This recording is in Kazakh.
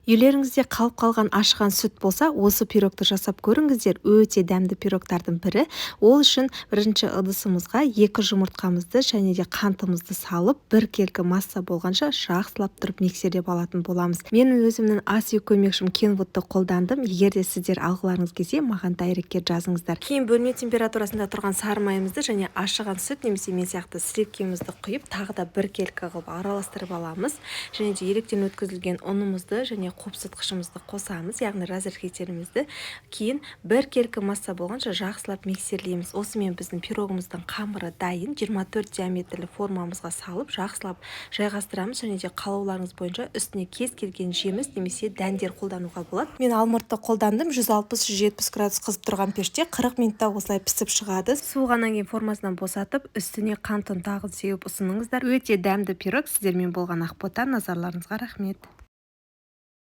Үйлеріңізде қалып қалған ашыған сүт болса, осы пирогты жасап көріңіздер. Өте дәмді пирогтардың бірі. Ол үшін бірінші ыдысымызға 2 жұмыртқамызды және де қантымызды салып, біркелкі масса болғанша жақсылап тұрып миксерлеп алатын боламыз. Мен өзімнің ас үй көмекшім Кенвудты қолдандым. Егер де сіздер алғыларыңыз келсе, маған директке жазыңыздар. Кейін бөлме температурасында тұрған сары майымызды және ашыған сүт немесе мен сияқты сливкемізді құйып, тағы да біркелкі қылып араластырып аламыз. Және де електен өткізілген ұнымызды және қопсытқышымызды қосамыз, яғни разрыхлителімізді. Кейін біркелкі масса болғанша жақсылап миксерлейміз. Осымен біздің пирогымыздың қамыры дайын. 24 диаметрлі формамызға салып, жақсылап жайғастырамыз. Және де қалауларыңыз бойынша үстіне кез келген жеміс немесе дәндер қолдануға болады. Мен алмұртты қолдандым. 160-170 градус қызып тұрған пеште 40 минутта осылай пісіп шығады. Суығаннан кейін формасынан босатып, үстіне қант ұнтағын сеуіп ұсыныңыздар. Өте дәмді пирог. Сіздермен болған Ақбота. Назарларыңызға рахмет.